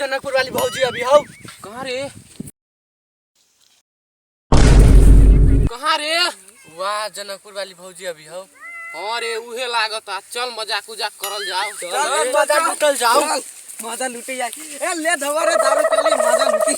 जनकपुर वाली भौजी अभी हौ। कहाँ रे, कहाँ रे? वाह, जनकपुर वाली भौजी अभी हौ। हाँ रे, उहे लागता। चल मजाक उजाक करल जाओ। चल मजा लूटल जाओ। मजा लूटे यार। ए ले धवा रे दारू चली मजा लूटी।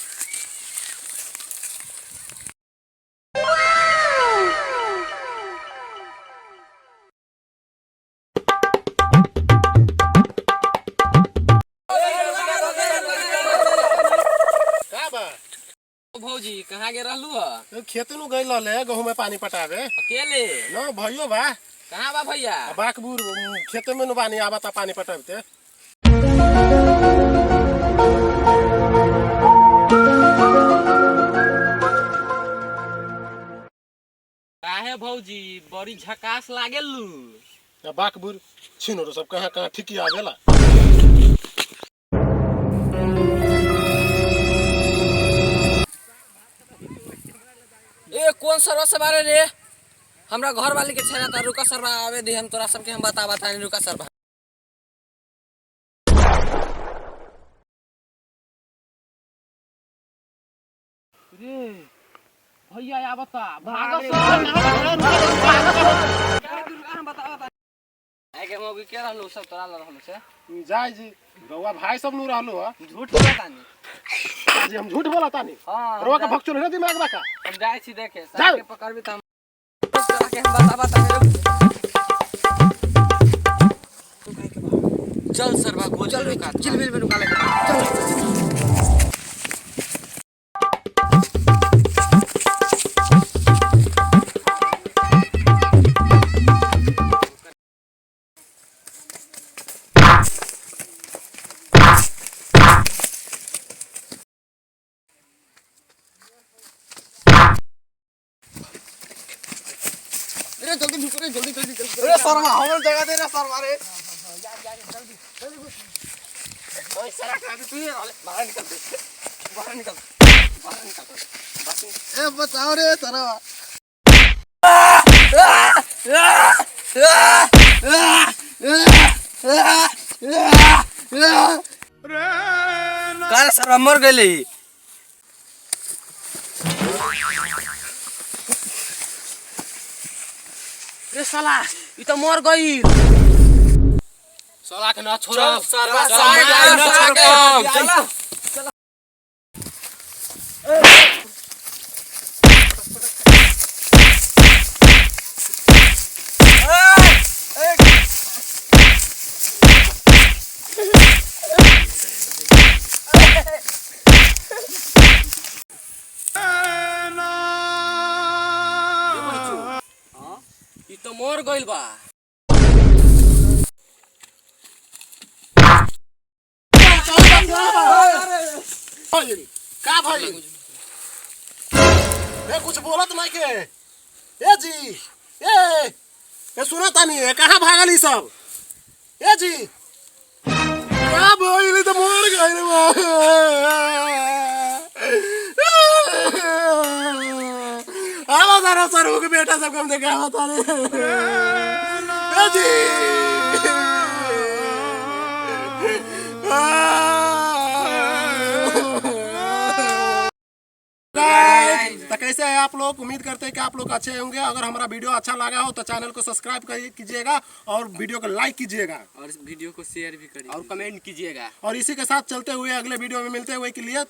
का बा? भौजी, कहाँ गे रहलू ह? खेत नु गइल रहले गहूं में पानी पटावे। अकेले? न भइयो बा। कहाँ बा भैया? बाकबूर खेते में नु बानी, आवता पानी पटावते। काहे भौजी, बड़ी झकास लागेलू। बाकबूर छिनो सब कहाँ कहाँ ठीक आवेला। ए कौन सरवा से बारे रे? हमरा घर वाले के छेना ता। रुका सरवा, आवे दे, हम तोरा सबके हम बता बता। रुका सरवा। रे भैया आवता, भागो। आगे मौगी के रहलू सब तोरा ल रहलू से? जाय जी, रउआ भाई सब नु रहलू ह। झूठ बोलतानी। जी, हम झूठ बोला तानी? हां। रउआ के भगचोल है दिमाग बा का? हम जाय छी देखे। जाओ। सर के पकड़बी त हम तोरा के हम बता बता। चल सरवा, गोली चल। लुका। चिल बिल में नुका ले, चल। अरे जल्दी ढुको रे, जल्दी जल्दी जल्दी। अरे सरवा, हमर जगह दे रे सरवा रे। ओए सारा खा तू ही रहले। बाहर निकल दे, बाहर निकल, बाहर निकल। ए बचाओ रे सरवा। काहे सरवा मर गेली? रे साला, ई त मर गई। साला के ना छोड़ब। सरवा। साला के ना छोड़ब। चल। ई तो मर गइल बा। भइल का भइल? ए कुछ बोलत नहीं के? ए जी, ए ए सुना तानी, ए कहाँ भागल ई सब? ए जी, का भइल? त मर गइल बा। आवा तारा सर के बेटा सब कम देखे आवा तारे। ए जी। तो कैसे हैं आप लोग? उम्मीद करते हैं कि आप लोग अच्छे होंगे। अगर हमारा वीडियो अच्छा लगा हो तो चैनल को सब्सक्राइब कीजिएगा और वीडियो को लाइक कीजिएगा और इस वीडियो को शेयर भी करिए और कमेंट कीजिएगा। और इसी के साथ चलते हुए अगले वीडियो में मिलते हुए के लिए।